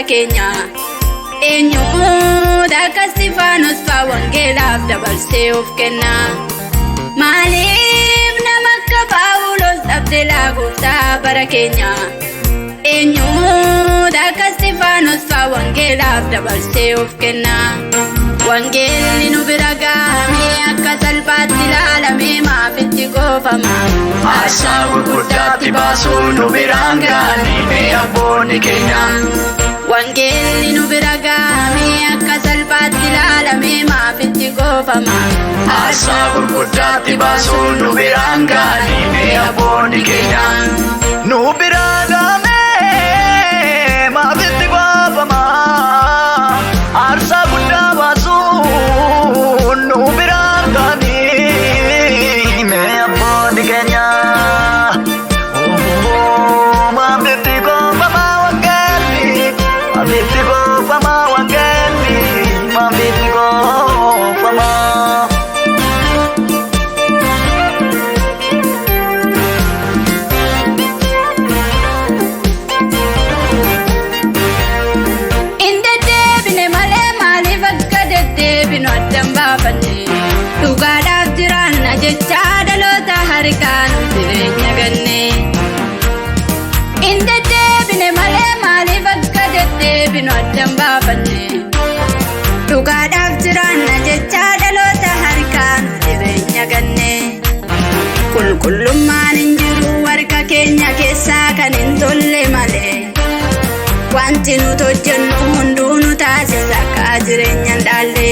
keenya? Eenyuutu akka Istifaanos faa wangeelaaf dabarsee of kenna? Maaliif nama akka Phaawulos dhabde laa gooftaa bara keenya? Eenyuutu akka Istifaanos faa wangeelaaf dabarsee of kenna? Wangeelli nu bira gahamee akka salphaatti ilaalamee maaf itti goofama? Aarsaa gurguddaatti baasuu nu biraan ga'anii mee abboonni keenya. Wangeelli nu bira gahamee akka salphaatti ilaalamee maaf itti goofama? Aarsaa gurguddaatti baasuu nu biraan ga'anii mee abboonni keenya. Nu biraa gahamee maaf itti goofama? Aarsaa guddaa baasuun nu biraan ga'anii mee abboonni keenya. Maaf itti goofama wangeelli? Maaf itti goofama wangeelli? Maaf itti goofama? Hin deddeebine malee maaliif akka deddeebinu addan baafanne? Dhugaadhaaf jiraanna jechaa dhaloota harkaan jireenya ganne. Hin deddeebine malee maaliif akka deddeebinu addan baafanne? Dhugaadhaaf jiraanna jechaa dhaloota harkaan jireenya ganne. Qulqullummaan hin jiru harka keenya keessaa kan hin tolle malee. Wanti nuti hojjennu hunduu nu taasisa akka jireenya hin dhaalle.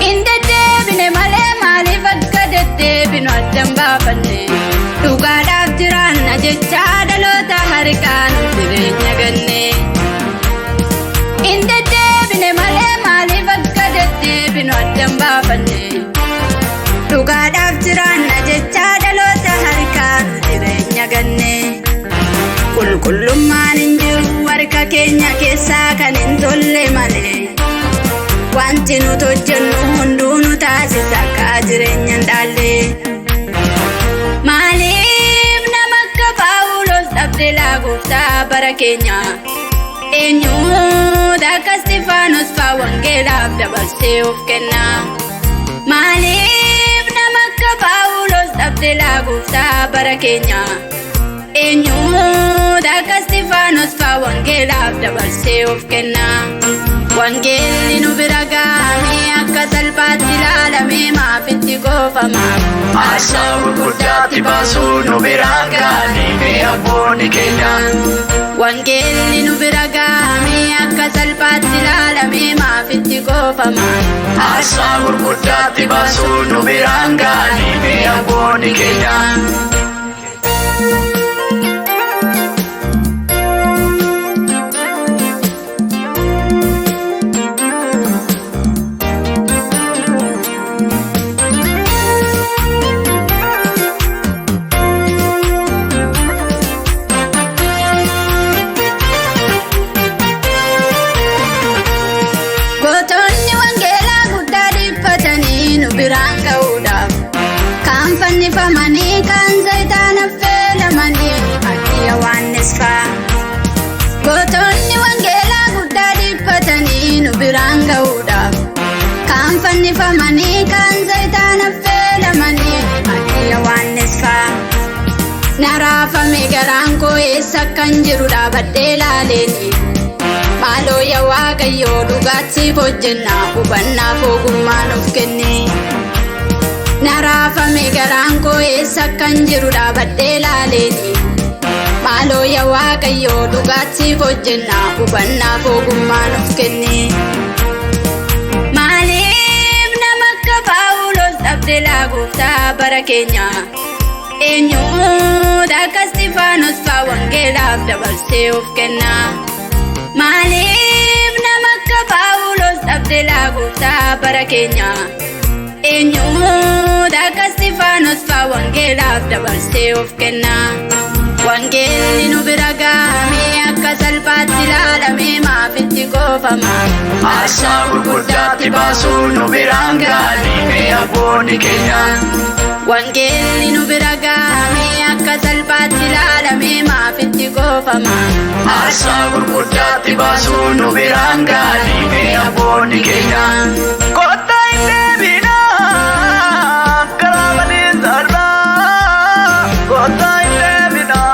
Hin deddeebine malee maaliif akka deddeebinu addan baafanne? Dhugaadhaaf jiraanna jechaa dhaloota harkaan jireenya ganne. Hin deddeebine malee maaliif akka deddeebinu addan baafanne? Dhugaadhaaf jiraanna jechaa dhaloota harkaan jireenya ganne. Qulqullummaan hin jiru harka keenya keessaa kan hin tolle malee. Wanti nuti hojjennu hunduu nu taasisa akka jireenya hin dhaalle. Maaliif nama akka Phaawulos dhabde laa gooftaa bara keenya? Eenyuutu akka Istifaanos faa wangeelaaf dabarsee of kenna? Maaliif nama akka Phaawulos dhabde laa gooftaa bara keenya? Eenyuutu akka Istifaanos faa wangeelaaf dabarsee of kenna? Wangeelli nu bira gahamee akka salphaatti ilaalamee maaf itti goofama? Aarsaa gurguddaatti baasuu nu biraan ga'anii mee abboonni keenya. Wangeelli nu bira gahamee akka salphaatti ilaalamee maaf itti goofama? Aarsaa gurguddaatti baasuu nu biraan ga'anii mee abboonni keenya. Gootonni wangeelaa guddaa dhiphatanii nu biraan ga'uudhaaf kaan fannifamanii kaan zayitaan affeelamanii akka Yohaannis faa. Gootonni wangeelaa guddaa dhiphatanii nu biraan ga'uudhaaf kaan fannifamanii kaan zayitaan affeelamanii akka Yohaannis faa. Naraafame garaan koo eessa akkan jiru dhaabadhee laaleeni. Maaloo yaa Waaqayyoo dhugaatti hojjenna hubannaaf ogummaa nuuf kenni. Naraafame garaan koo eessa akkan jiru dhaabadhee laaleeni. Maaloo yaa Waaqayyoo dhugaatti hojjenna hubannaaf ogummaa nuuf kenni. Maaliif nama akka Phaawulos dhabde laa gooftaa bara keenya? Eenyuutu akka Istifaanos faa wangeelaaf dabarsee of kenna? Maaliif nama akka Phaawulos dhabde laa gooftaa bara keenya? Eenyuutu akka Istifaanos faa wangeelaaf dabarsee of kenna? Wangeelli nu bira gahamee akka salphaatti ilaalamee maaf itti goofama? Aarsaa gurguddaatti baasuu nu biraan ga'anii mee abboonni keenya. Wangeelli nu bira gahamee akka akka salphaatti ilaalamee maaf itti goofama? Aarsaa gurguddaatti baasuun nu biraan ga'anii mee abboonni keenya. Kottaa hin deebinaa karaa badiisarraa. Kottaa hin deebinaa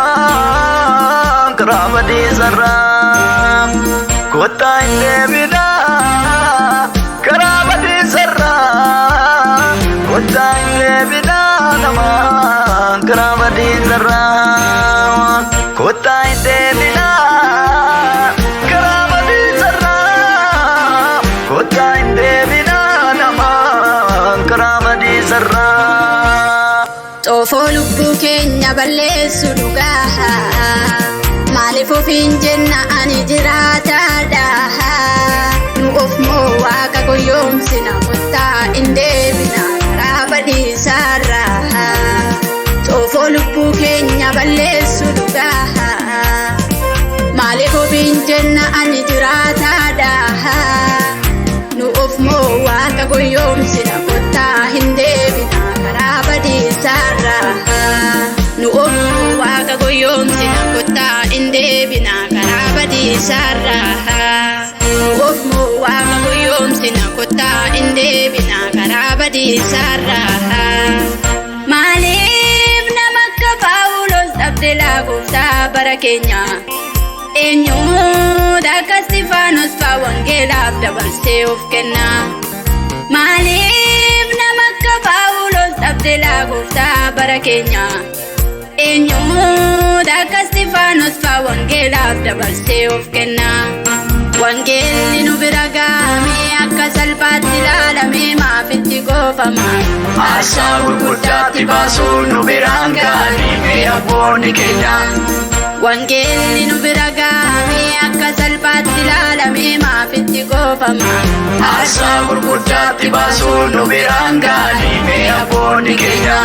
karaa badiisarraa. Kottaa hin deebinaa karaa badiisarraa. Kottaa hin deebinaa namaa karaa badiisarraa. Kottaa hin deebinaa karaa badiisarraa. Kottaa hin deebinaa namaa karaa badiisarraa. Xoofoo lubbuu keenya balleessu dhugaa. Maaliif ofiin jenna ani jiraataadha? Nu of moo Waaqa goyoomsina? Kottaa hin deebina karaa badiisaarraa. Xoofoo lubbuu keenya balleessu dhugaa. Maaliif ofiin jenna ani jiraataadha? Nu of moo Waaqa goyoomsina? Kottaa hin deebina karaa badiisaarraa. Nu of moo Waaqa goyoomsina? Kottaa hin deebina karaa badiisaarraa. Nu of moo Waaqa goyoomsina? Kottaa hin deebina karaa badiisaarraa. Maaliif nama akka Paawulos dhabde laa gooftaa bara keenya? Eenyuutu akka Istifaanos faa wangeelaaf dabarsee of kenna? Maaliif nama akka Paawulos dhabde laa gooftaa bara keenya? Eenyuutu akka Istifaanos faa wangeelaaf dabarsee of kenna? Wangeelli nu bira gahamee akka salphaatti ilaalamee maaf itti goofama? Aarsaa gurguddaatti baasuun nu biraan ga'anii mee abboonni keenya. Wangeelli nu bira gahamee akka salphaatti ilaalamee maaf itti goofama? Aarsaa gurguddaatti baasuun nu biraan ga'anii mee abboonni keenya.